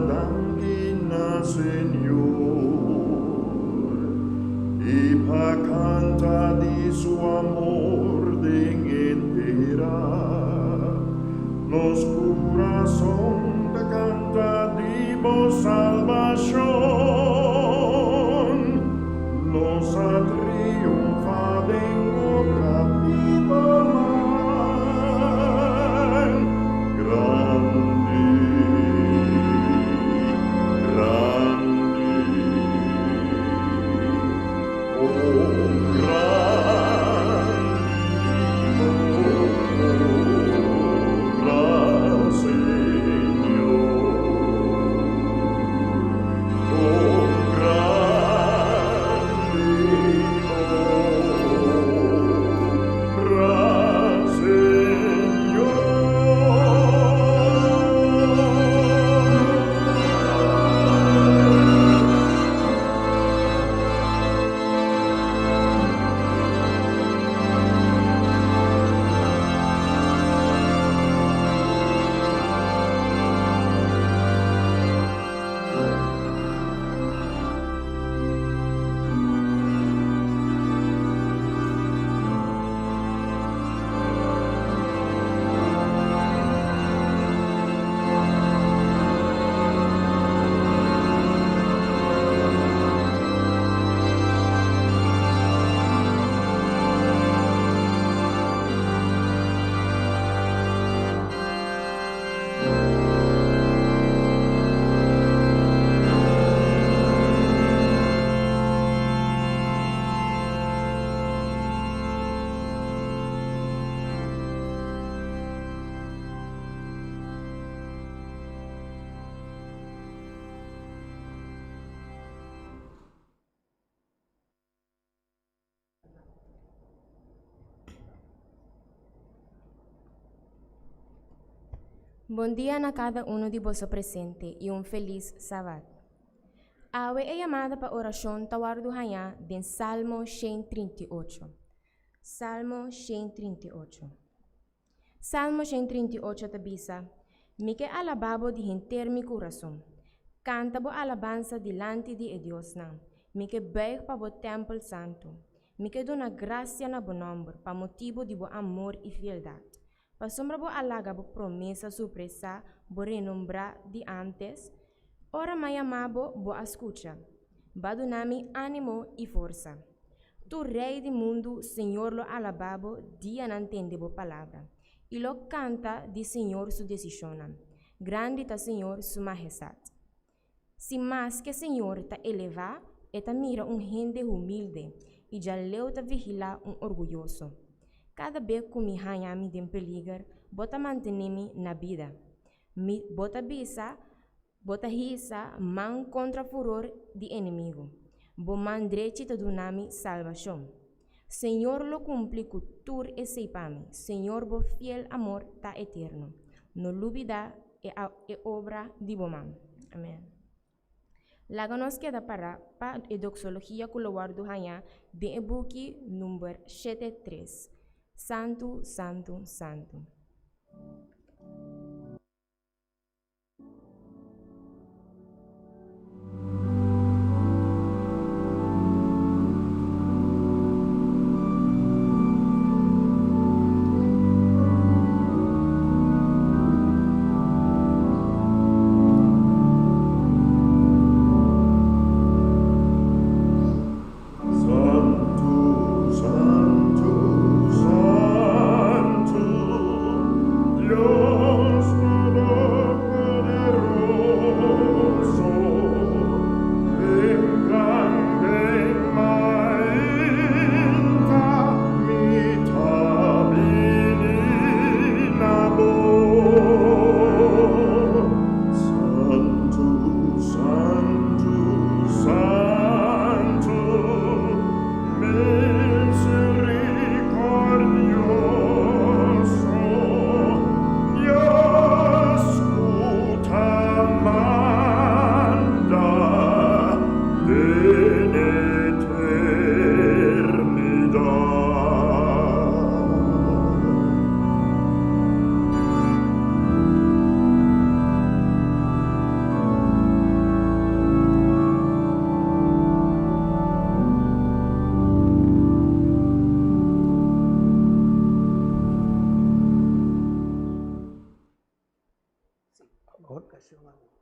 danki na Señor i pa kanta di su amor den e tera. Nos kurason ta kanta di bo salbashon, nos a triunfá den obra di bo man. Grandi, grandi, oh grandi obra, Señor, oh grandi obra, Señor. Bon dia na kada uno di boso presente i un felis Sabat. Awe e yamada pa orashon ta wòrdu hañá den Salmo 138. Salmo 138. Salmo 138 ta bisa, Mi ke alabá bo di henter mi kurason. Kanta bo alabansa dilanti di e diosnan. Mi ke buig pa bo tèmpel santu. Mi ke duna grasia na bo nòmber pa motibu di bo amor i fieldat. Pasobra bo a laga bo promesa surpresá bo renombrá di ántes, ora m'a yamá bo, bo a skucha. B'a duna mi ánimo i forsa. Tur rei di mundu, Señor lo alabá bo dia nan tende bo palabra, i lo kanta di Señor su desishonnan. Grandi ta Señor su mahestat. Si maske Señor ta elevá, e ta mira un hende humilde, i djaleu ta vigilá un orguyoso. Kada be ku mi haña mi den peliger, bo ta mantené mi na bida. Mi, bo ta bisa, Bo ta hisa man kontra furor di enemigu. Bo man drechi ta duna mi salbashon. Señor lo kumpli ku tur esei pa mi. Señor bo fiel amor ta eterno. No lubida e e obra di bo man. Amen. Laga nos keda pará pa e doksologia ku lo wòrdu hañá den e buki number 73. Santu, santu, santu. Santu, santu, santu, Dios.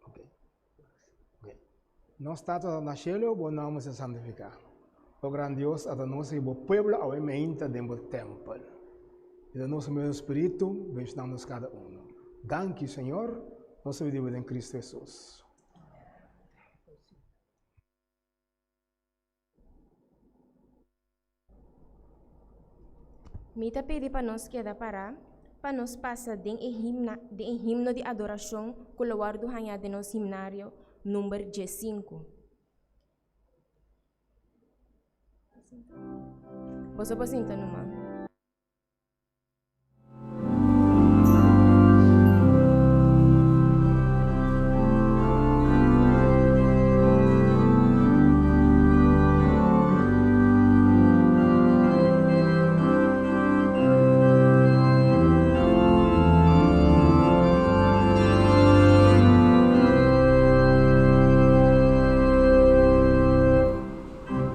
Ok. Ok. Nos Tata ta na shelu, bo nòmber ser santifiká. O gran Dios, ata nos i bo pueblo awe meinta den bo tèmpel. I ta nos mesun Spiritu benshoná nos kada uno. Danki, Señor, nos ta pidi bo den Kristu Hesus. Mi ta pidi pa nos keda pará pa nos pasa den e himna den e himno di adorashon ku lo wòrdu hañá den nos himnario number diesinku. Boso por sinta numa.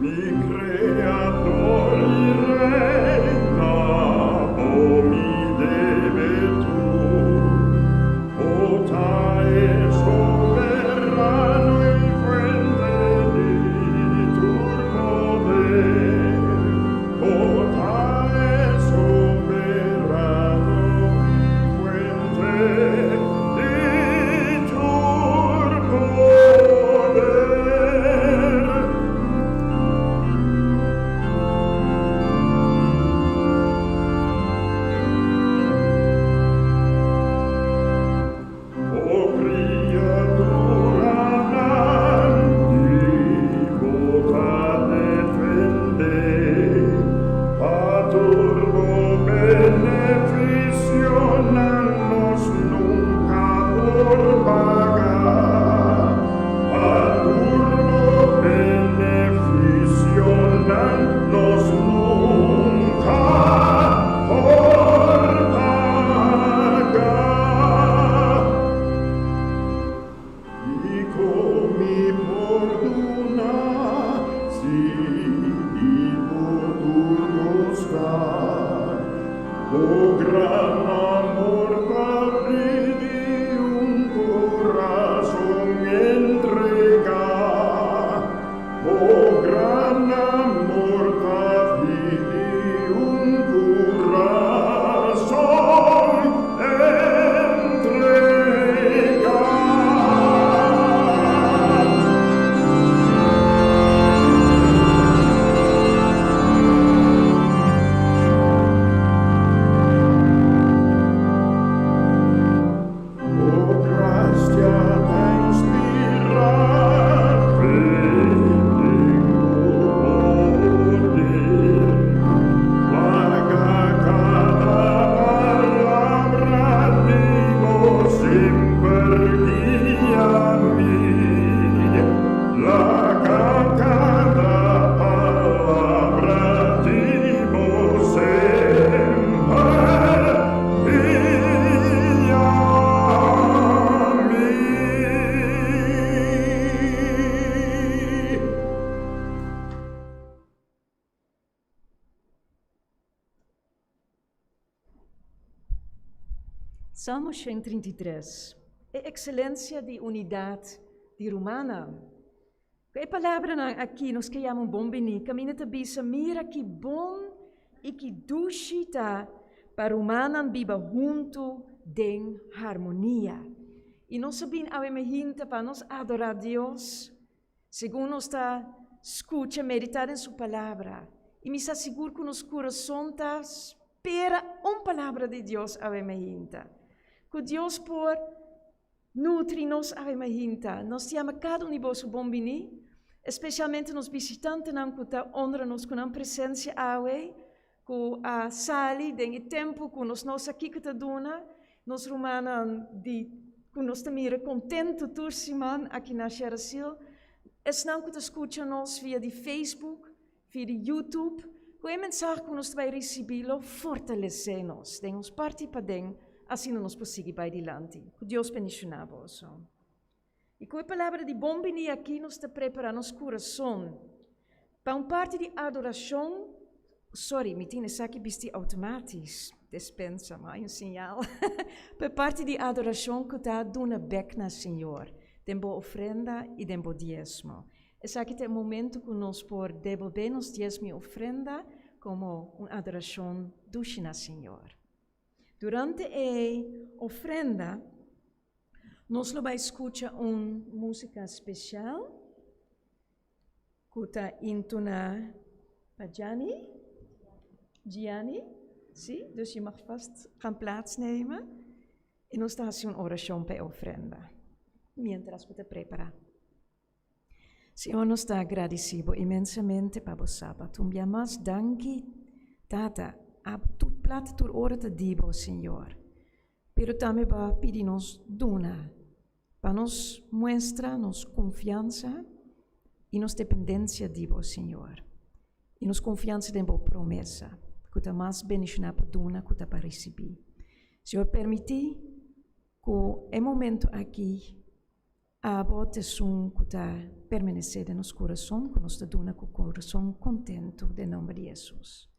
Mi Creador y Reina, bo mi debe tur. Bo ta e soberano y fuente di tur poder. Bo ta e soberano y fuente di tur poder. O criaturanan di bo ta defendé, pa tur bo beneficionan nos nunca por paga. Pa tur bo beneficionan nos nunca por paga. Kico mi por duna si di bo tur gosta? Bo gran amor ta pidi un corazon entregá. Bo gran amor ta pidi un corazon entregá. O gracia ta inspira fe den bo poder. Laga cada palabra di bo semper guia mi. Laga cada palabra di bo semper guia mi. Salmo 133, E ekselencia di unidat di rumannan. Ku e palabranan akí nos ke yama un bon biní, kaminda ta bisa, Mira ki bon i ki dushi ta pa rumannan biba huntu den harmonia. I nos a bin awe mehinta pa nos adorá Dios. Segun nos ta skucha, meditá den su Palabra, i mi sa sigur ku nos kurason ta spera un palabra di Dios awe mainta. Ku Dios por nutri nos awe mainta. Nos ta yama kada un di boso bon biní, espesialmente nos bisitantenan ku ta honra nos ku nan presensia awe, ku a sali den e tempu ku nos no sa kiko ta duna, nos rumannan di ku nos ta mira kontentu tur siman aki na Sherasil, esnan ku ta skucha nos via di Facebook, via di YouTube, ku e mensahe ku nos ta bai risibí lo fortalesé nos den nos parti paden, asina nos por sigui bai dilanti. Ku Dios bendishoná boso. I ku e palabra di bon biní akí nos ta prepará nos kurason pa un parti di adorashon. Sorry, mi tin esaki bisti outomátis, despensa, ma hay un siñal. Pa e parti di adorashon ku ta duna bèk na Señor. Den bo ofrenda i den bo diesmo. Esaki ta e momento ku nos por debolbé nos diesmo i ofrenda komo un adorashon dushi na Señor. Durante e ofrenda, nos lo bai skucha un músika spesial ku ta intoná pa Gianni. Gianni, sí, dus je mag vast gaan plaatsnemen. I nos ta hasi un orashon pa e ofrenda, miéntras bo ta prepará. Señor, nos ta agradisí bo inmensamente pa bo Sabat. Un bia mas danki, Tata. Abo tur plata tur ora ta di bo, Señor. Pero tambe bo a pidi nos duna pa nos muestra nos konfiansa i nos dependensia di bo, Señor. I nos konfiansa den bo promesa, ku ta mas bendishoná pa duna ku ta pa risibí. Señor, permití ku e momento aki Abo ta esun ku ta permanesé den nos kurason, ku nos ta duna ku kurason kontentu den nòmber di Hesus.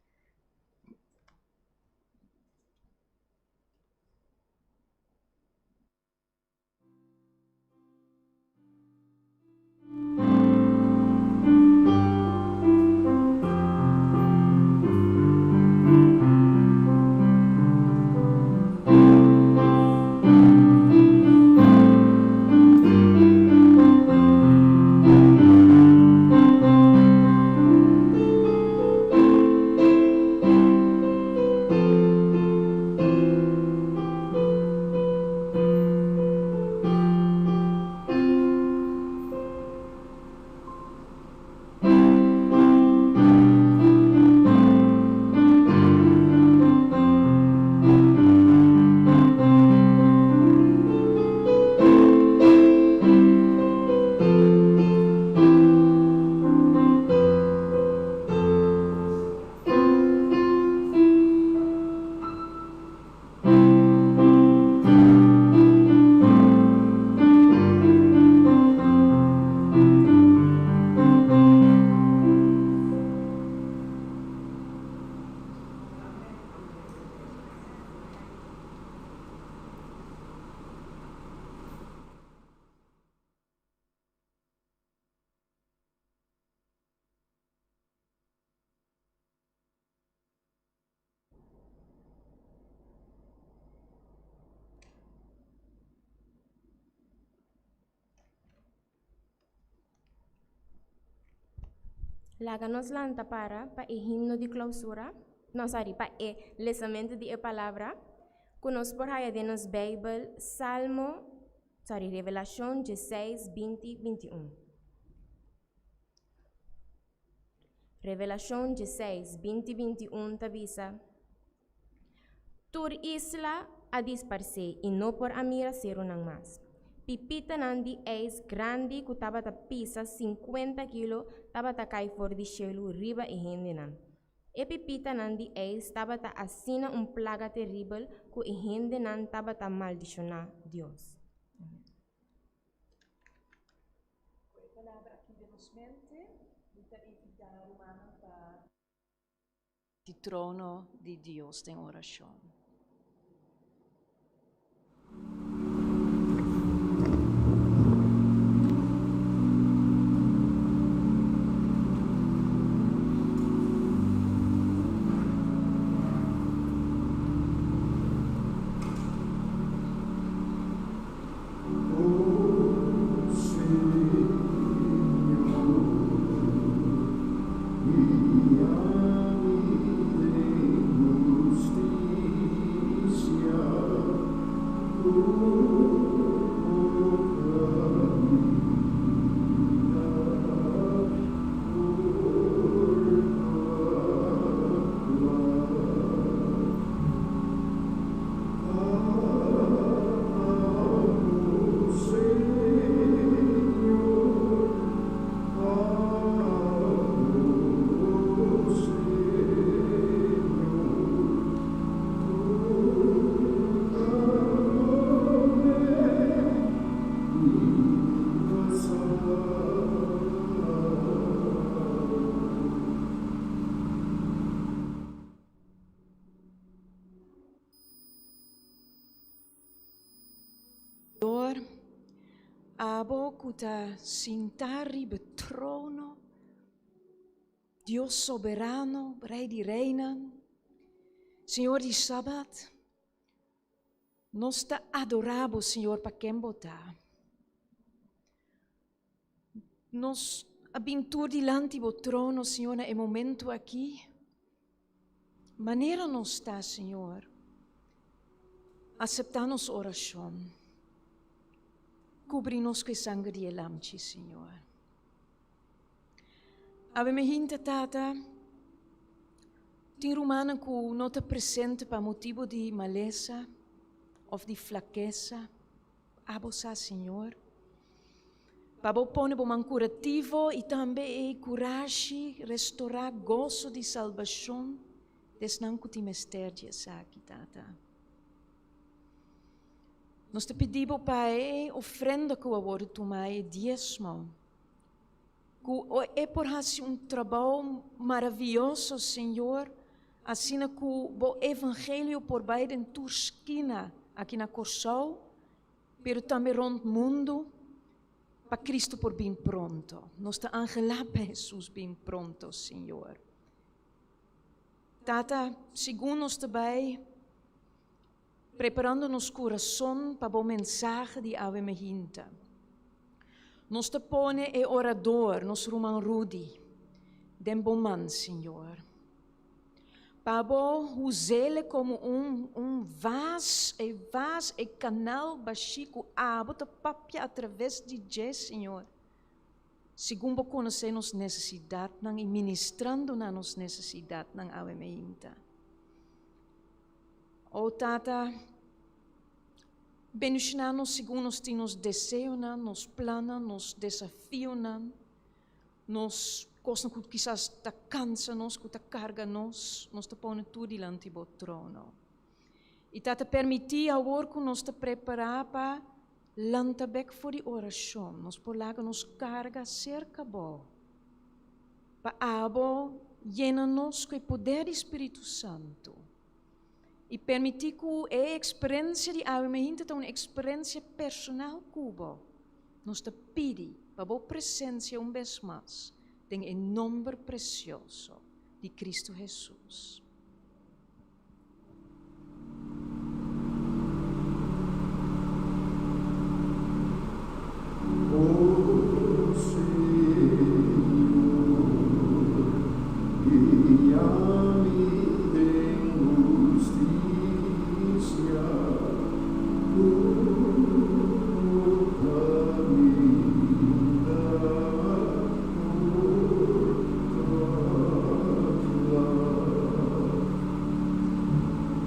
Laga nos lanta para pa e himno di clausura, no sorry, pa e lesamento di e palabra cu nos por haya den nos Bijbel, Salmo, sorry, Revelacion dieseis, binti, binti un. Revelashon dieseis, 20, 21 ta bisa, Tur isla a disparsé i no por a mira serunan mas. Pipitanan di eis grandi ku tabata pisa sinkuenta kilo tabata kai for di shelu riba e hendenan. E pipitanan di eis tabata asina un plaga teribel ku e hendenan tabata maldishoná Dios. Ku e palabra aki den nos mente, mi ta invitá rumannan pa di trono di Dios den orashon. Abo ku ta sintá riba trono, Dios soberano, Rei di reinan, Señor di Sabat, nos ta adorá bo, Señor, pa ken bo ta. Nos a bin tur dilanti bo trono, Señor, na e momento aki. Manera nos ta, Señor, aseptá nos orashon. Kubri nos ku e sanger di e Lamchi, Señor. Awe mi hinta, Tata, tin rumannan ku no ta presente pa motibu di malesa òf di flakesa. Abo sa, Señor. Pa bo pone bo man kurativo i tambe e kurashi restorá goso di salbashon di esnan ku tin mester di esaki, Tata. Nos ta pidi bo pa e ofrenda ku a wòrdu tumá, e diesmo, ku e por hasi un trabou maravioso, Señor, asina ku bo evangelio por bai den tur skina aki na Kòrsou, pero tambe rond mundu, pa Cristo por bin pronto. Nos ta anhelá pa Hesus bin pronto, Señor. Tata, segun nos ta bai preparando nos kurason pa bo mensahe di awe mehinta, nos ta pone e orador, nos ruman Rudy, den bo man, Señor. Pa bo us'el komo un un vas, e vas, e kanal bashí ku abo ta papia atraves di dje, Señor, segun bo konosé nos nesesidatnan i ministrando na nos nesesidatnan awe meinta. O Tata, bendishoná nos segun nos tin nos deseonan, nos plannan, nos desafionan. Nos kosnan ku kisas ta kansa nos, ku ta karga nos, nos ta pone tur dilanti bo trono. I Tata permití awor ku nos ta prepará pa lanta bek for di orashon, nos por laga nos karga serka bo, pa abo yena nos ku e poder di Spiritu Santu. I permití ku e eksperensia di awe mainta ta un eksperensia personal ku bo. Nos ta pidi pa bo presensia un bes mas den e nomber presioso di Cristo Hesus. O Señor, guia mi den hustisia, Tur kaminda por ta kla.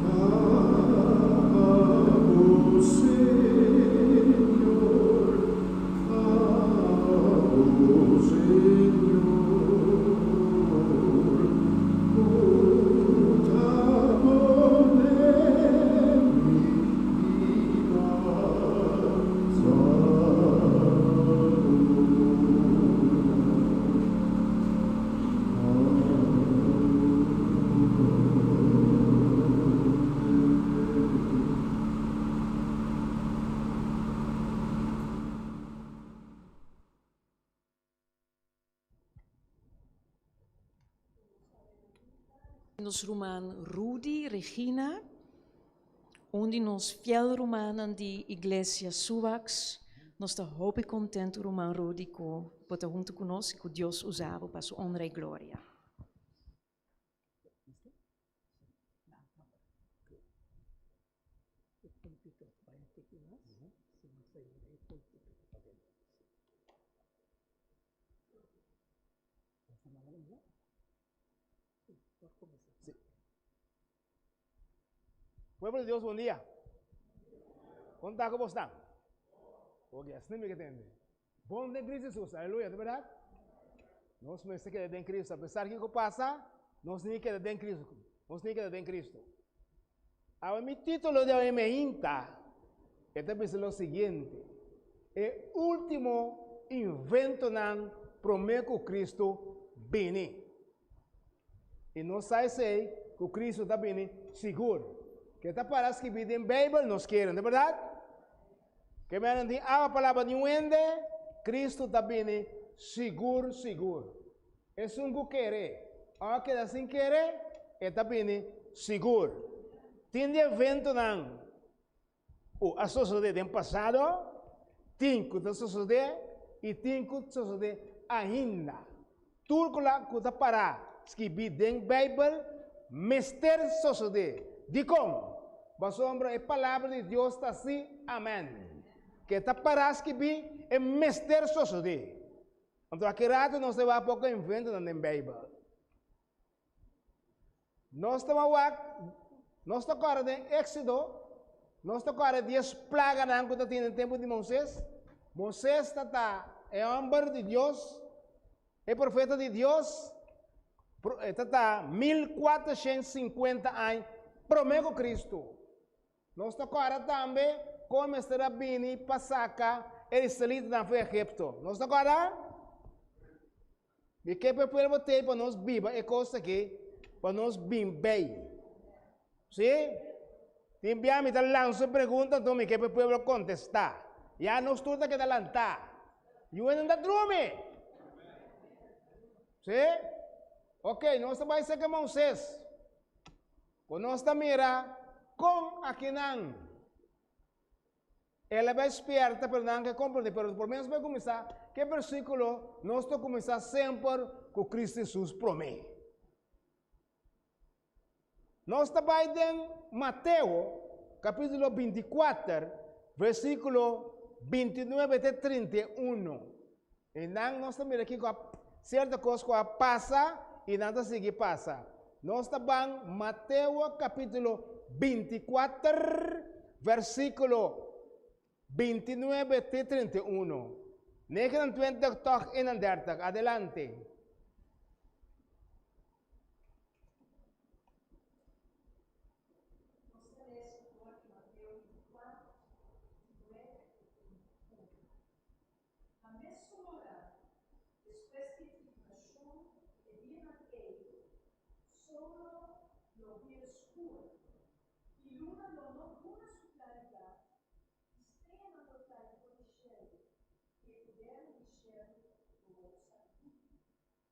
Abo, Señor, abo, Señor, ku ta pone mi biba salú. Nos ruman Rudy Regina, un di nos fiel rumannan di Iglesia Suwax. Nos ta hopi kontentu ruman Rudy ku bo ta huntu ku nos i ku Dios usa bo pa su honra i gloria. Pueblo di Dios, bon dia. Kon ta ku bos ta? Oke, asina mi ke tende. Bon den Cristo Jesus, aleluya, ta berdad? Nos mester keda den Cristo, apesar kiko pasa, nos tin keda den Cristo. Nos tin keda den Cristo. Awe mi título de awe meinta, e ta bisa lo siguiente, e último inventonan promé ku Cristo bini. I nos sa esei ku Kristu ta bini sigur. Ke ta para skibí den Beibel nos kere, no ta bèrdat? Ke men tin awa pa laba niun hende, Kristu ta bini sigur sigur. Esun ku kere òf a keda sin kere, e ta bini sigur. Tin di eventonan ku a sosodé den pasado, tin ku ta sosodé i tin ku sosodé ainda. Tur ku la ku ta pará skibí den Beibel mester sosodé. Dikon? Pasobra e Palabra di Dios ta sí, Amèn. Ke ta pará skibí, e mester sosodé. Anto aki ratu nos ta wak poko inventonan den Beibel. Nos ta wak, nos ta kòrda den Éxodo, nos ta kòrda dies plaganan ku ta tin den tempu di Moisés. Moisés ta ta e hòmber di Dios, e profeta di Dios, e ta ta 1450 aña promé ku Kristu. Nos ta kòrda tambe kon mester a bini pa saka e israelitanan for Egipto. Nos ta kòrda? Mi ke pa e pueblo tei pa nos biba e kos aki, pa nos bin bei. Sí? Tin bia mi ta lansa un pregunta, anto mi ke pa e pueblo kontestá. Ya nos tur ta keda lantá. Yu nan ta drumi. Sí? Ok, nos ta bai serka Moisés. Ku nos ta mira kon akinan. El a bai spierta, pero nan ke komprendé. Pero por menos bai kuminsá ke versíkulo nos ta kuminsá semper ku Kristu Hesus promé. Nos ta bai den Mateo kapítulo 24, versíkulo 29 te 31. I nan nos ta mira kiko a sierto kos ku a pasa i nan ta sigui pasa. Nos ta ban Mateo kapítulo 24, versíkulo 29 te 31. 29 tòg 31. Adelante. Nos ta lesa for di Mateo 24, 29 te 31. Na mesora, despues di e tribulashon di e dianan ei, solo lo bira skur, i luna lo no duna su klaridat, i streanan lo kai for di shelu, i e podernan di shelu lo wòrdu sakudí.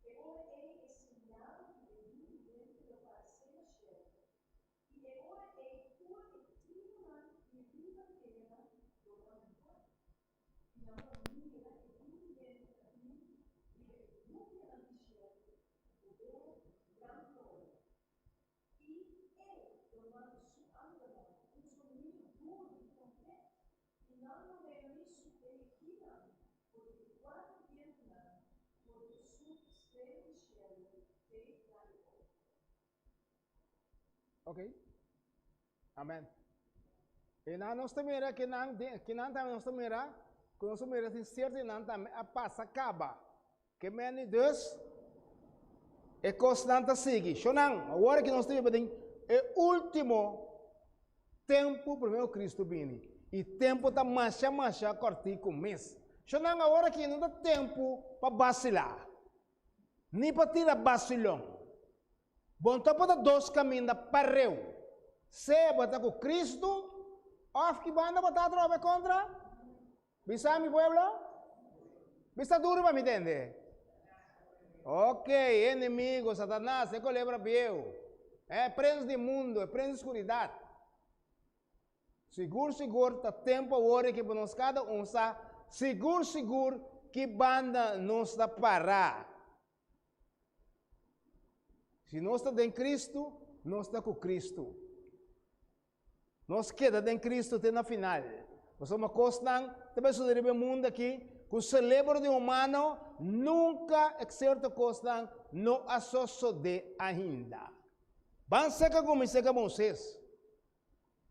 E ora ei e señal di e Yu di Hende lo paresé na shelu, I e ora ei tur e tribunan di riba tera lo wòrdu morto, i nan lo mira e Yu di hende ta bini riba e nubianan di shelu ku poder i gran gloria. I e lo manda su angelnan ku un zonido duru di trompèt, i nan lo reuní su eleginan for di e kuater bientunan, for di esun ekstremo di shelu te na e otro. Ok. Amen. E nan nos ta mira que nan, que nan tambe nos ta mira, que nos ta mira tin cierto y nan tambe a pasa caba. Que meni dus, e cosnan ta sigui. Shonan, awor que nos ta biba den e último tempo primero Cristo bini. Y tempo ta masha masha cortico mes. Shonan, awor aki no ta tempo pa vacila. Ni pa tira basilon. Bo no ta por ta dos kaminda pareu. Sea bo ta ku Kristu òf ki banda bo ta atrobe kontra. Bisa mi pueblo? Bisa duru pa mi tende. Ok, enemigo, Satanas, e kolebra bieu, e prens di mundu, e prens di skuridat. Sigur sigur ta tempu awor ki pa nos kada un sa sigur sigur ki banda nos ta para. Si nos ta den Kristu, nos ta ku Kristu. Nos keda den Kristu te na final. Pasobra kosnan ta bai sucede riba e mundu aki ku celebro di humano nunka eksepto kosnan no a sosode ainda. Ban seka ku mi seka Moises.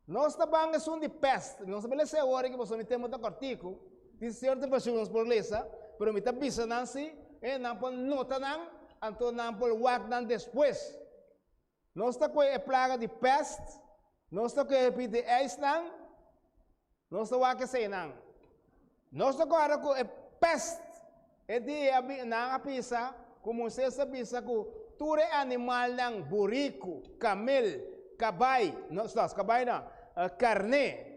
Nos ta ban esun di pest. Nos ta bai lesa e awor aki pasobra mi tempu ta kòrtiku. Tin sierto versikulo nos por lesa, pero mi ta bisa nan si e nan por nota nan, anto nan por wak nan despues. Nos ta kohe e plaga di pest, nos ta kohe e di ijsnan, nos ta wak eseinan. Nos ta kòrda ku e pest e dia nan a bisa ku Moisés a bisa ku tur e animalnan, buriku, kamel, kabai, no, kabai no, karné.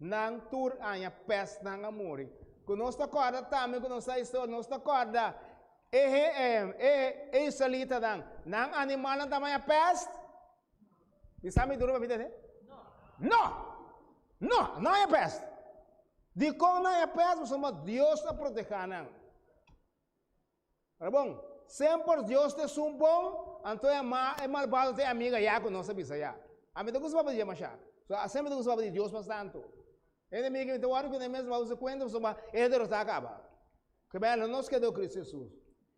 Nan tur aña pest nan a muri. Ku nos ta kòrda tambe ku nos ta historia, nos ta kòrda e e e israelitanan, nan animalnan ta haña pest? Bisa mi duru pa mi tende? No! No! No haña pest! Dikon nan haña pest? Pasobra Dios a protehá nan. Ora bon, semper Dios ta esun bon, anto e ma e malbado ta e amiga ya ku nos a bisa ya. Ami ta gusta papia di dje mashá. So, semper ta gusta papia di Dios mas tantu. E enemigo mi ta wòrdu ku ne mes pa usa kuenta pasobra e derotá kaba. Ke bèl nos keda ku Kristu Hesus.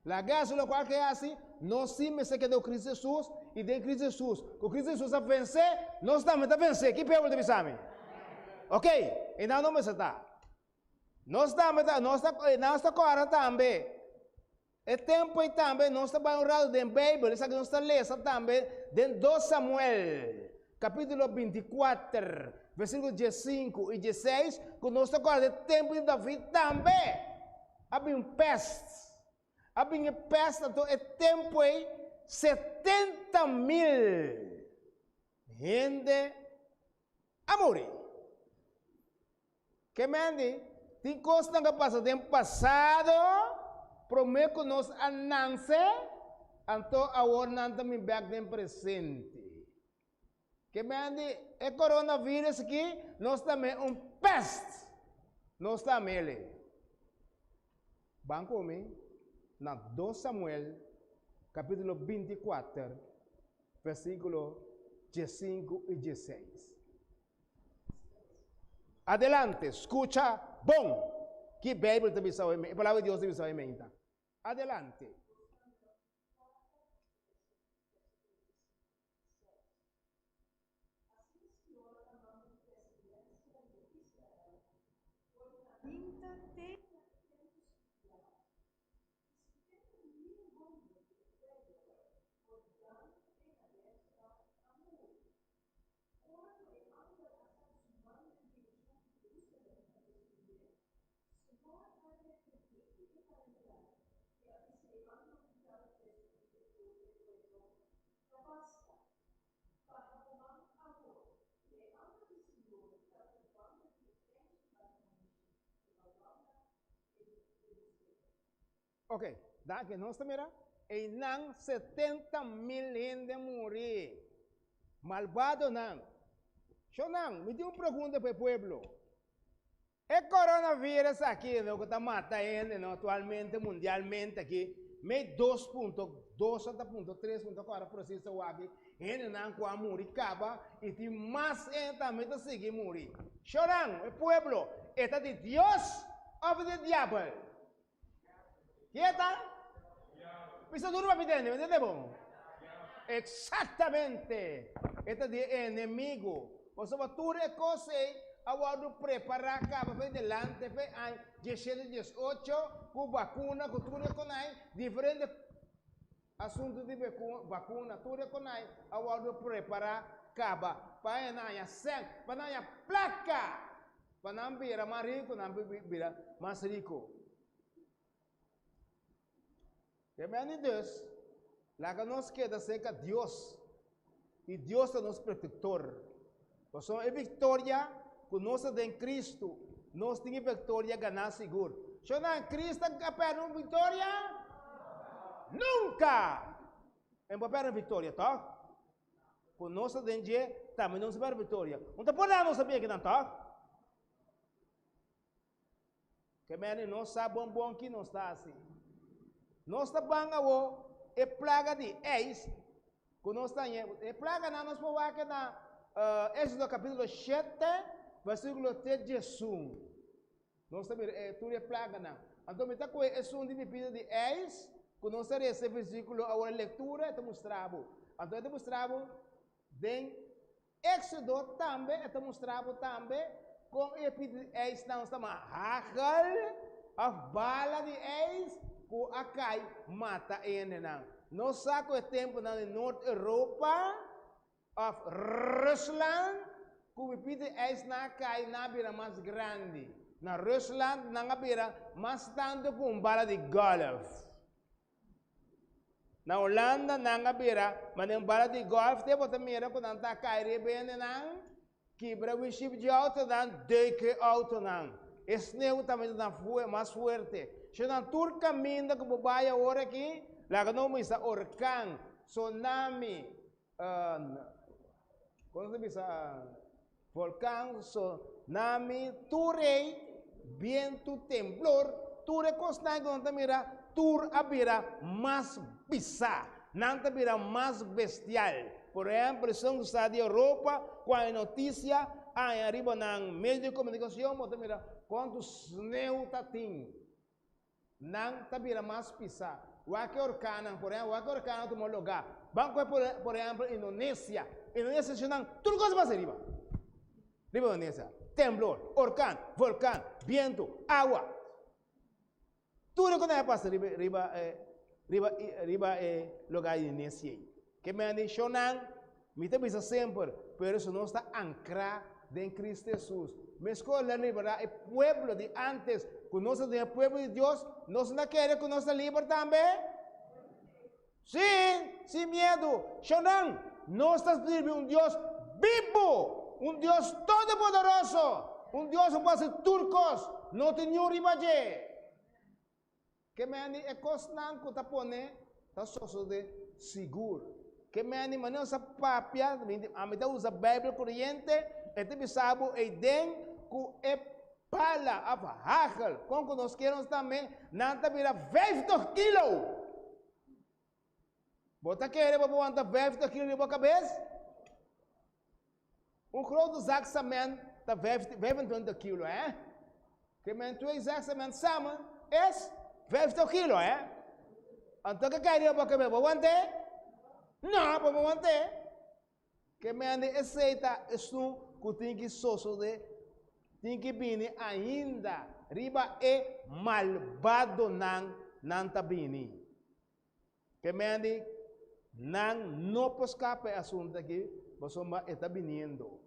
Laga hasi lokual ke hasi, nos sí mester keda ku Kristu Hesus i den Kristu Hesus. Ku Kristu Hesus a vensé, nos tambe ta vensé. Ki pueblo ta bisa mi? Okey, e nan no mester ta. Nos tambe ta, nos ta, nos ta kòrda tambe. E tempu ei tambe nos ta bai un ratu den Beibel, esaki nos ta lesa tambe den 2 Samuel, kapítulo 24, versíkulo 15 i 16, ku nos ta kòrda e tempu di David tambe a bin un pèst. A bin e pèst, anto e tempu ei 70 mil hende a muri. Ke mende, tin kosnan ku a pasa den pasado promé ku nos a nanse, anto awor nan ta bin bèk den presente. Ke mende, e coronavirus aki nos ta mé un pèst, nos ta mele. Ban ku mi na 2 Samuel kapítulo 24, versíkulo 15 i 16. Adelante, skucha bon ki Beibel ta bisa awe, e Palabra di Dios ta bisa awe meinta. Adelante. Ora ku e angel a sali su man den direkshon di Jerusalèm pa destruié, Señor a reprendé e kalamidat i a bisa e angel ku tabata destruí e pueblo, Ta basta! Baha bo man awor. I e angel di Señor tabata banda di e prenchi di bati monishi riba banda e jebuseo. Ok, danki. Nos ta mira einan 70,000 hende muri. Malbadonan. Shonnan, mi tin un pregunta pa e pueblo. E coronavirus aki no ku ta mata hende no aktualmente mundialmente aki, mei 2.2 ata punto 3 punto kora precies awaki, hendenan ku a muri kaba i tin mas hende tambe ta sigui muri. Shonnan, e pueblo, e ta di Dios òf di diabel? Kieta? Bisa duro pa mi tende, mi tende bon? Exactamente! E ta di e enemigo. Pasobra tur e kos ei a wòrdu prepará kaba fe delante fe aña diesshete, diesocho, ku bakuna, ku tur e konai, diferente asuntu di bakuna, tur e konai a wòrdu prepará kaba pa e nan haña sèn, pa nan haña plaka, pa nan bira mas riku, nan bira mas riku. Tremendo dus, laga nos keda serka Dios, i Dios ta nos protector. Pasobra e victoria ku nos ta den Cristo, nos tin e victoria ganá sigur. Shonnan, Cristo a pèrdè un victoria? Nunka! E no por pèrdè un victoria, tòg? Ku nos ta den dje, tambe nos a pèrdè victoria. No ta por nada nos ta bin akinan, tòg? Ke mene nos sa bon bon ki nos ta hasi. Nos ta ban awo e plaga di eis ku nos ta haña. E plaganan nos por wak na Éxodo kapítulo shete, versíkulo te diesun. Nos ta mira e tur e plaganan. Anto mi ta kohe esun di pipita di eis ku nos ta resa e versíkulo awor e lektura e ta mustra bo. Anto e ta mustra bo den Éxodo tambe e ta mustra bo tambe kon e pita di ijsnan ta ma hagel òf bala di ijs ku a kai mata e hendenan. Nos sa ku e tempunan di Noord Europa òf Rusland ku pipita di ijsnan a kai nan a bira mas grandi. Na Rusland nan a bira mas tantu ku un bala di gòlf. Na Holanda nan a bira manera un bala di golf te bo ta mira ku nan ta kai riba hendenan. Kibra winship di outonan, duik e outonan. E sneu tambe ta dan mas fuerte. Shownan tur kaminda ku bo bai awor aki, laga no misa orkan, tsunami, kon ta bisa, volkan, tsunami, tur ei, bientu, temblor, tur e kosnan ku nan ta mira, tur a bira mas pisá. Nan ta bira mas bestial. Por ehempel, esun ku sa di Europa, ku haña notisia, haña riba nan medio di komunikashon, bo ta mira kuantu sneu ta tin. Nan ta bira mas pisá. Wak e orkannan, por ehempel, wak e orkannan tuma lugá. Ban kohe por por ehempel Indonesia. Indonesia si nan tur kos pasa riba. Riba Indonesia. Temblor, orkan, volkan, bientu, awa. Tur e kos a pasa riba riba e riba riba e lugá di Indonesia ei. Ke bendishonnan mi ta bisa semper, pero si nos ta ankrá den Kristu Hesus, meskos el a liberá e pueblo di ántes ku nos ta den e pueblo di Dios, nos no ta kere ku nos ta liber tambe? Sí, sin miedu. Shonnan, nos ta sirbi un Dios bibu, un Dios todopoderoso, un Dios ku por hasi tur kos, no tin niun riba dje. Ke meni e kosnan ku ta pone ta sosodé sigur. Ke meni manera nos a papia, ami ta usa Beibel koriente, e ta bisa bo eiden ku e pala òf hagel, kon ku nos kere nos tambe, nan ta bira vijftig kilo. Bo ta kere bo por wanta vijftig kilo riba bo kabes? Un grote zak cement ta 25 kilo, hè? Ke men twee zak cement samen is 50 kilo, hè? Anto ke kai riba bo kabes, bo want'é? No, bo no want'é. Ke men di esei ta esun ku tin ki sosodé, tin ki bini ainda riba e malbadonan nan ta bini. Ke men di nan no por skapa e asuntu aki pasobra e ta biniendo.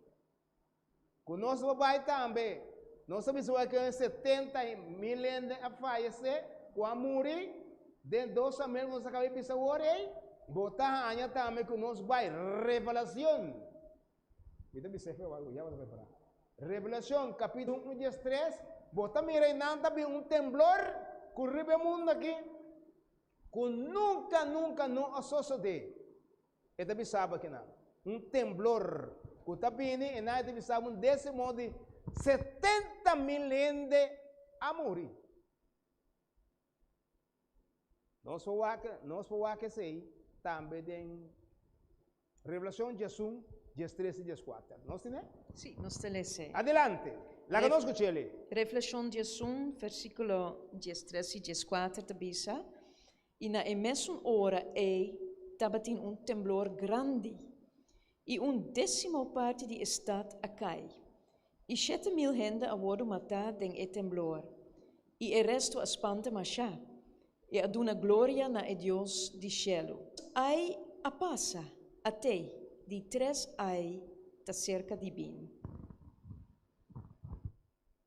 Ku nos lo bai tambe. Nos ta bisa wak ku 70 mil hende a fayesé, ku a muri, den dos Samuel ku nos a kaba di bisa awor ei, bo ta haña tambe ku nos bai Revelacion. Mi ta bisa efe algu, ya bo ta prepará. Revelacion kapítulo 1 diestres, bo ta mira einan ta bin un temblor ku riba e mundu aki, ku nunka, nunka no a sosodé. E ta bisa bo kinan, un temblor ku ta bini i nan e ta bisa bo un desimo di 70.000 hende a muri. Nos por wak, nos por wak esei tambe den Revelacion 11, 13 i 14. Nos tine? Sí, nos ta lesa. Adelante. Laga nos skuch'e. Revelacion 11, versíkulo 13 i 14 ta bisa, I na e mesun ora ei tabatin un temblor grandi, i un désimo parti di e stat a kai, i 7000 hende a wòrdu matá den e temblor, i e restu a spanta mashá, i a duna gloria na e Dios di shelu. Ai a pasa, at'é, di tres ai ta serka di bin.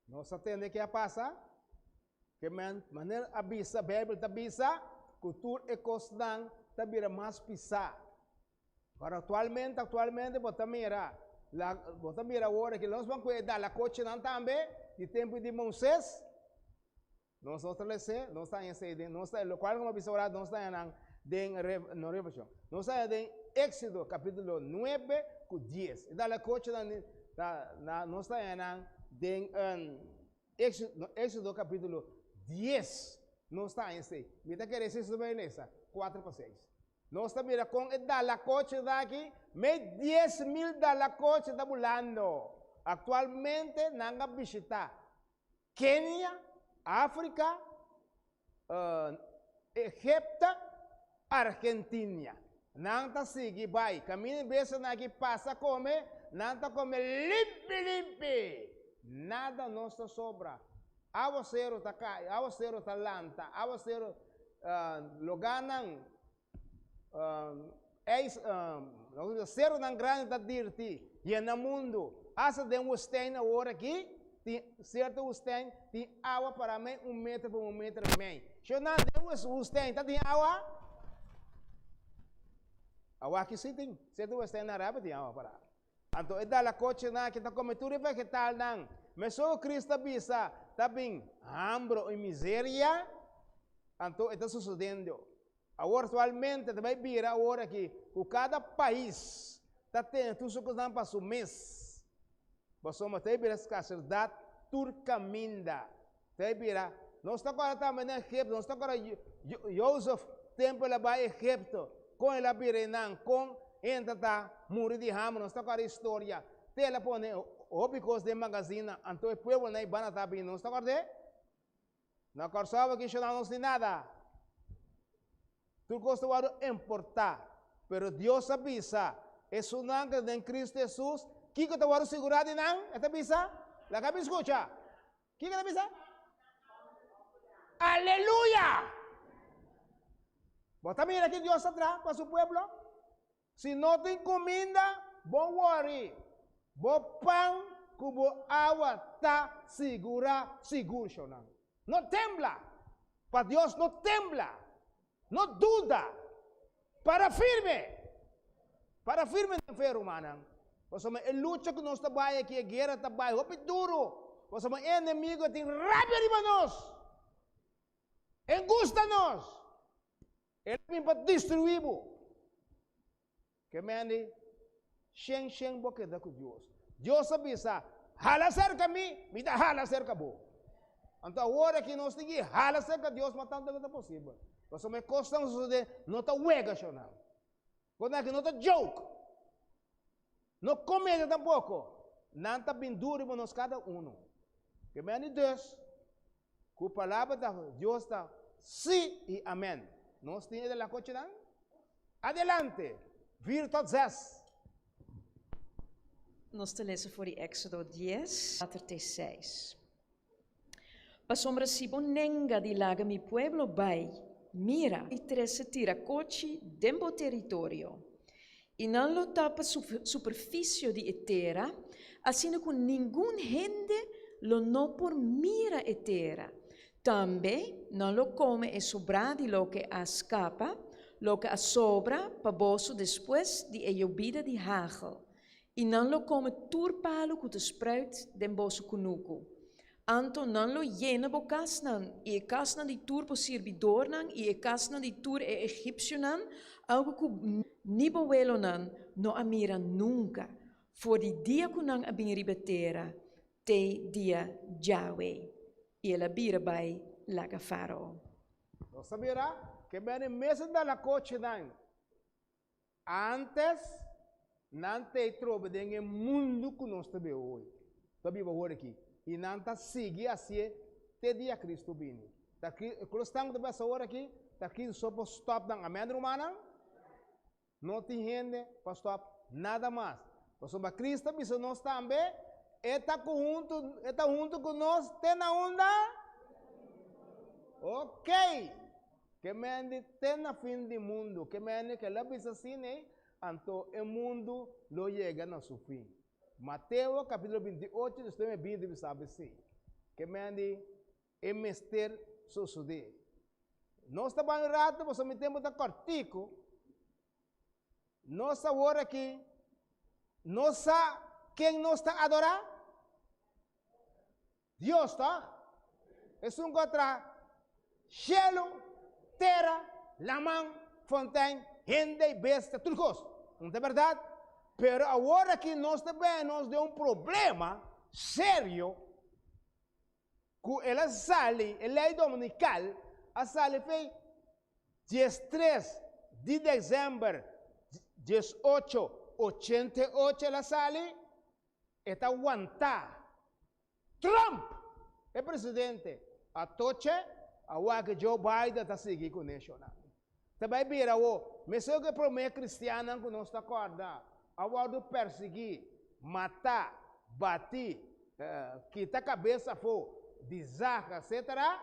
Nos a tende ke a pasa? Ke men, manera a bisa, Beibel ta bisa ku tur e kosnan ta bira mas pisá. Pero aktualmente, aktualmente bo ta mira, la, bo ta mira awor ki nos ban ku e dalakochinan tambe di tempu di Moises. Nos no ta les'é, nos ta haña esei den, nos ta, lokual ku mi a bisa ora, nos ta haña nan den Re, no Revelashon, nos ta haña den Éksodo kapítulo nuebe ku dies. E dalakochinan ta, na, nos ta haña nan den Éxodo capítulo 10, nos ta haña esei. Mi ta kere esei ta lesa, 4 pa 6. Nos ta mira kon e dalakochi ta aki, mei 10.000 dalakochi ta bulando. Aktualmente nan a bishita Kenia, Afrika, Egipto, Argentinia. Nan ta sigui bai. Kaminda e bestianan aki pasa kome, nan ta kome limpi limpi. Nada no ta sobra. Awaseru ta kai, awaseru ta lanta, awaseru lugánan ijs, serunan grandi ta dirti, yena mundu. Asta den woestijn awor aki, tin sierto woestijn tin awa para mei un meter pa un meter i mei. Shonnan den woestijn ta tin awa? Awa aki si tin, sierto woestijn na Arabia tin awa para. Anto e dalakochinan aki ta kome tur e vegetalnan. Mesun ku Kristu a bisa ta bin hambro i miseria, anto e ta sosodendo. Awor aktualmente ta bai bira awor aki ku kada pais ta tene tur su kosnan pa su mes. Pasobra ta bira skarsedat tur kaminda. Ta bira, nos ta kòrda tambe na Egipto, nos ta kòrda Jozef tempu el a bai Egipto, kon el a bira einan, kon hende ta muri di hamber, nos ta kòrda historia. Te el a pone hopi kos den magazina, anto e pueblonan ei banda ta bini, nos ta kòrd'é? Na Kòrsou aki shona nos tin nada. Tur kos ta wòrdu importá. Pero Dios a bisa, esunnan ku ta den Kristu Hesus, kiko ta wòrdu sigurá di nan? E ta bisa, laga mi skucha. Kiko e ta bisa? Aleluya! Bo ta mira ki Dios ta traha pa su pueblo? Si no tin kuminda, bo wòri. Bo pan ku bo awa ta sigurá sigur, shownan. No tembla! Pa Dios no tembla! No duda! Para firme! Para firme den fe, rumannan. Pasobra e lucha ku nos ta bai aki, e guera ta bai hopi duru. Pasobra e enemigu tin rabia riba nos. E gusta nos. El a bin pa destruí bo. Ke mende, shen shen bo keda ku Dios. Dios a bisa, Hala serka mi, mi ta hala serka bo. Anto awor aki nos tin ki hala serka Dios mas tantu ku ta posibel. Pasobra e kosnan ku sosodé no ta wega shonnan. Kosnan aki no ta joke. No komedia tampoko. Nan ta bin duru riba nos kada unu. Ke mende dus, Ku palabra ta Dios ta sí i amèn. Nos tin e de la kochinan? Adelante! Vier tot zes. Nos ta lesa for di Éksodo dies, kuater te seis. Pasobra si bo nenga di laga mi pueblo bai, mira, i trese tirakochi den bo teritorio, i nan lo tapa superfisio di e tera, asina ku ningun hende lo no por mira e tera. Tambe nan lo kome e sobrá di loke a skapa, loke a sobra pa boso despues di e yobida di hagel, i nan lo kome tur palu ku ta spruit den boso kunuku. Anto nan lo yena bo kasnan, i e kasnan di tur bo sirbidornan, i e kasnan di tur e egipsionan, algu ku ni bo welonan no a mira nunka, for di dia ku nan a bin riba tera te dia djawe. I el a bira bai laga Fárao. Nos a mira ke mene mester dal a kochenan. Antes, nan ta e trobe den e mundu ku nos ta biba hoy, ta biba awor aki, i nan ta sigui hasié te dia Kristu bini. Ta kosnan ku ta pasa awor aki, ta Kristu so por stòp nan. Amèn, rumannan? No tin hende pa stòp nada mas. Pasobra Kristu a bisa nos tambe, E ta ku huntu, e ta huntu ku nos te na unda? Okey! Ke mende te na fin di mundu. Ke mende ke lo bisa asina, anto e mundu lo yega na su fin. Mateo kapítulo 28, despues mi bini bisa esei. Ke mende e mester sosodé. Nos ta bai un ratu pasobra mi tempu ta kòrtiku. Nos awor aki no sa ken nos ta adorá. Dios ta esun ku a traha shelu, tera, laman, fontein, hende i bestia, tur kos. No ta bèrdat? Pero awor aki nos ta bini nos den un problema serio ku el a sali, e lei dominikal a sali fei 13 di desèmber 18 88 el a sali, e ta wantá Trump, e presidente, a toche, a wak Joe Biden ta sigui ku neshonnan. Ta bai bira awo, meseo ku e promé kristiannan ku nos ta kòrda a wòrdu persiguí, matá, batí, kita kabes afó, di zag, etcetera.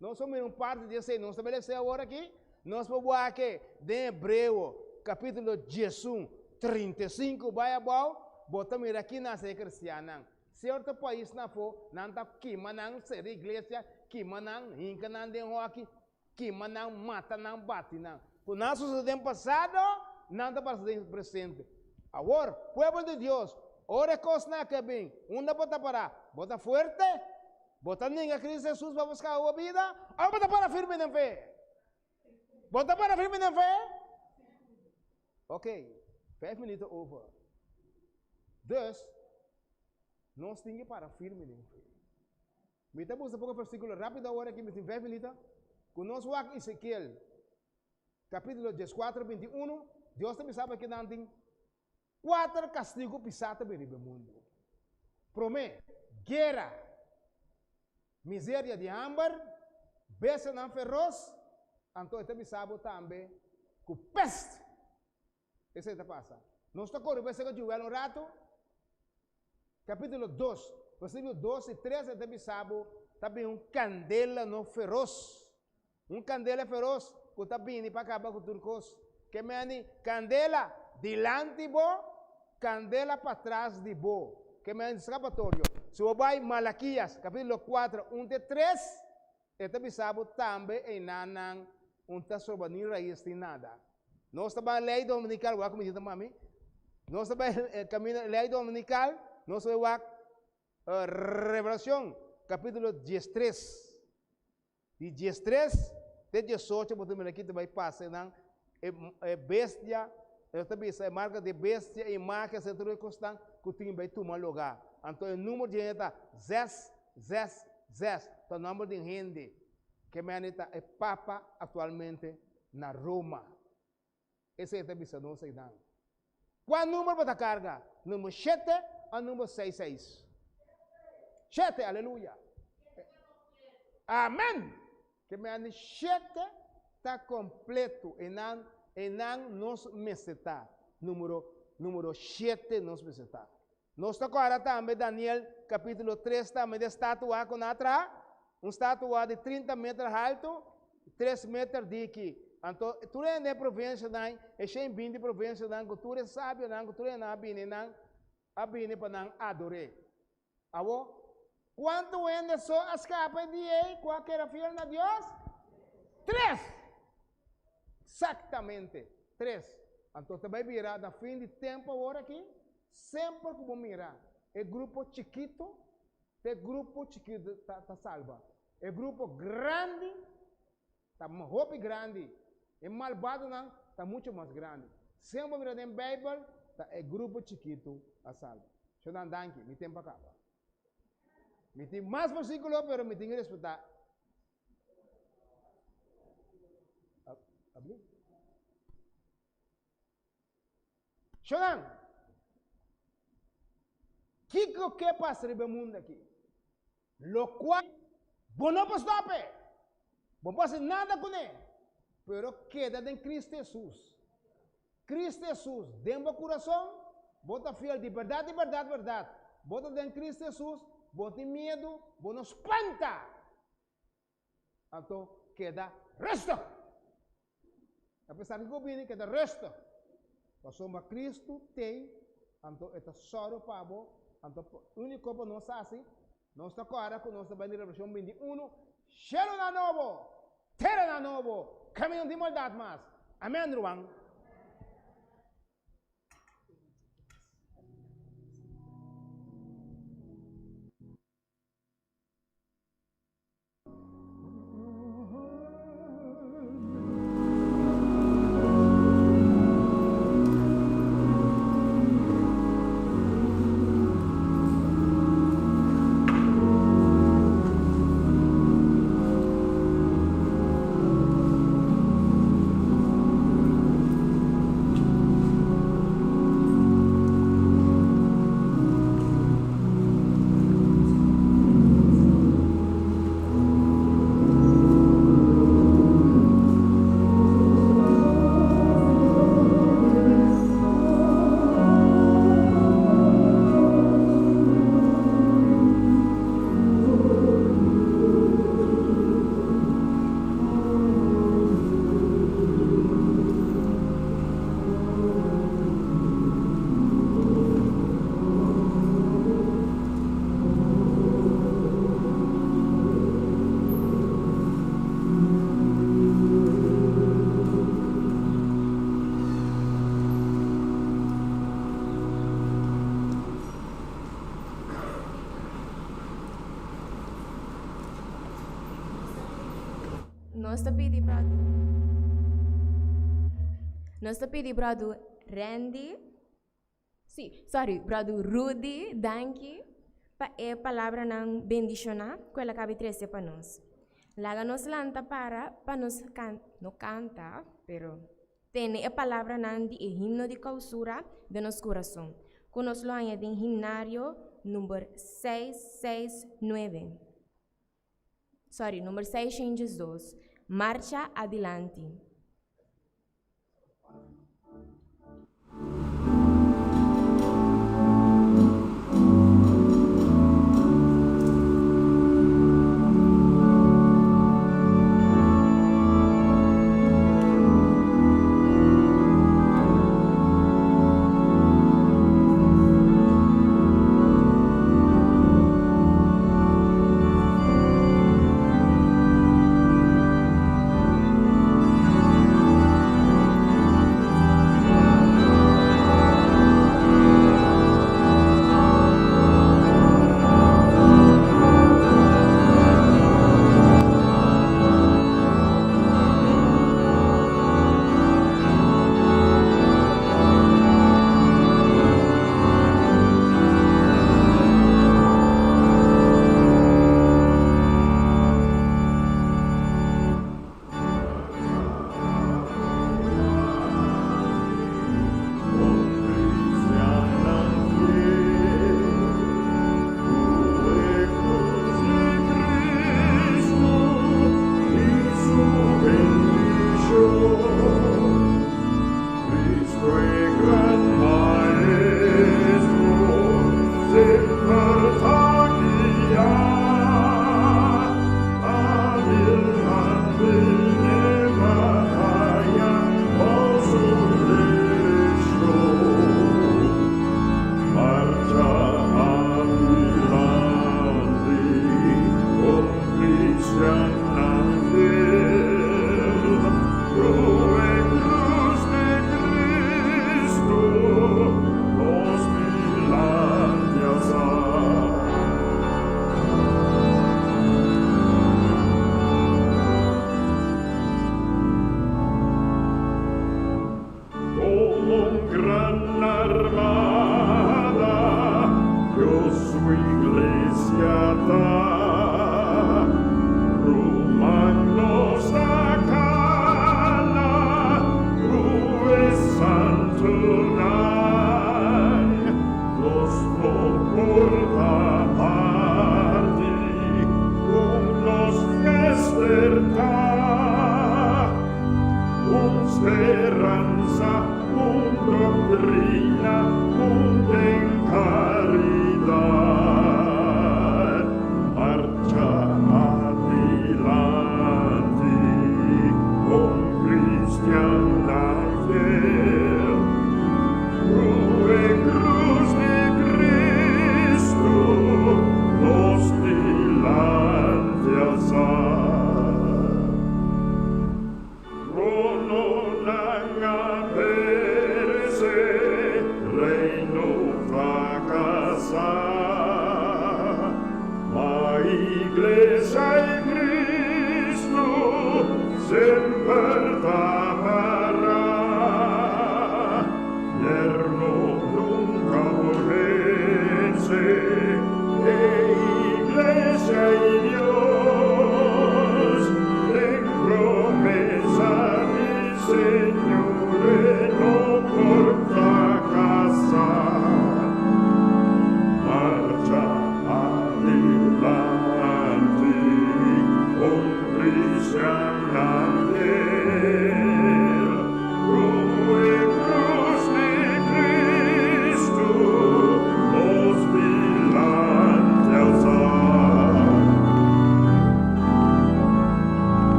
Nos a mira un parti di esei, nos ta bai lesa awor aki. Nos por wak den Hebreo kapítulo 11, 35 bai abou, bo ta mira ki nase e kristiannan. Sierto paisnan afó, nan ta kima nan, sera iglesia, kima nan, hinka nan den hòki, kima nan, mata nan, bati nan. Ku nan a sosodé den pasado, nan ta pasa den presente. Awor, pueblo di Dios, ora e kosnan aki a bin, unda bo ta pará? Bo ta fuerte? Bo ta ninga Cristo Jesus pa bo skaba bo bida? Òf bo ta para firme den fe? Bo ta para firme den fe? Ok, vijf minuten over. Dus, nos tin ke para firme den fe. Mi ta buska poko versíkulo rápido awor aki, mi tin vijf minuten. Ku nos wak Ezekiel Capítulo dieskuater, 21, Dios ta bisa bo kinan tin kuater kastigu pisá ta bin riba e mundu. Promé, guera, miseria di hamber, bestianan feros, anto e ta bisa bo tambe ku pest. Esei ta pasa. Nos ta kore bai seka Joel un ratu. Capítulo dos, versículo dos i tres e ta bisa bo ta bin un kandela no feros. Un kandela feros ku ta bini pa kaba ku tur kos. Ke meni kandela dilanti bo, kandela patras di bo. Ke meni skapatorio. Si bo bai Malakias capítulo kuater, un te tres, E ta bisa bo tambe einanan un ta soba ni rais ni nada. Nos ta bai ley dominical, wak mi ta mami. Nos ta bai camino ley dominical, nos ta bai wak Revelacion capítulo diestres. Di diestres te diesocho bo ta mira ki ta bai pasa einan e bestia, e ta bisa e marca di bestia, e imagen, etcetera, tur e cosnan cu tin bai tuma lugar. Anto e numero di hende ta zes, zes, zes ta nomber di hende ke mende ta e papa aktualmente na Roma. Esei ta bisa nos einan. Kua number bo ta karga? Number shete o number seis seis? Shete, aleluya. Amen! Ke mende shete ta kompleto. Einan, einan nos mester ta. Numero, numero shete nos mester ta. Nos ta kòrda tambe Daniel kapítulo tres tambe di statua ku nan a traha, un statua di trinta meter haltu, tres meter diki. Anto tur hende den e provinsianan, e shen binti provinsianan ku tur e sabionan ku tur hendenan a bini nan a bini pa nan ador'é. Awor, kuantu hende so a skapa e dia ei ku a keda fiel na Dios? Tres! Eksaktamente, tres. Anto ta bai bira na fin di tempu awor aki, semper ku bo mira e grupo chikitu, ta e grupo chikitu ta ta salba. E grupo grandi ta hopi grandi, e malbadonan ta muchu mas grandi. Semper bo mira den Beibel, ta e grupo chikitu a salba. Shonnan danki, mi tempu a kaba. Mi tin mas versíkulo, pero mi tin ku respetá. Shonnan, kiko ke pasa riba e mundu aki? Lokual bo no por stòp e, bo no por hasi nada kuné, pero keda den Kristu Hesus. Kristu Hesus den bo kurason, bo ta fiel di bèrdat, di bèrdat, bèrdat. Bo ta den Kristu Hesus, bo no tin miedu, bo no spanta. Anto keda rustig. Apesar di ku bini, keda rustig. Pasobra Kristu t'ei, anto e ta sòru pa bo. Anto úniko pa nos hasi, nos ta kòrda ku nos ta bai di Revelashon 21, Shelunan nobo, teranan nobo, kaminda no tin maldat mas. Amèn, ruman. Nos ta pidi brother Nos ta pidi brother Randy Sí, sorry, brother Rudy, danki pa e palabranan bendishoná ku el a kabi trese pa nos. Laga nos lanta para pa nos kan no kanta, pero tene e palabranan di e himno di kousura den nos kurason, ku nos lo haña den himnario number 669. Sorry, number 602. Marcha adilanti.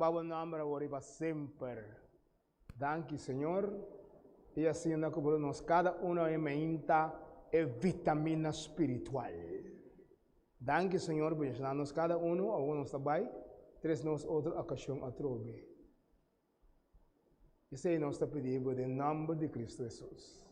alabá bo nòmber awor i pa semper. Danki, Señor, i asina ku bo duna nos kada uno e meinta e vitamina spiritual. Danki, Señor, bendishoná nos kada uno awor nos ta bai tres nos otro okashon atrobe. Esei nos ta pidi bo den nòmber di Kristu Hesus.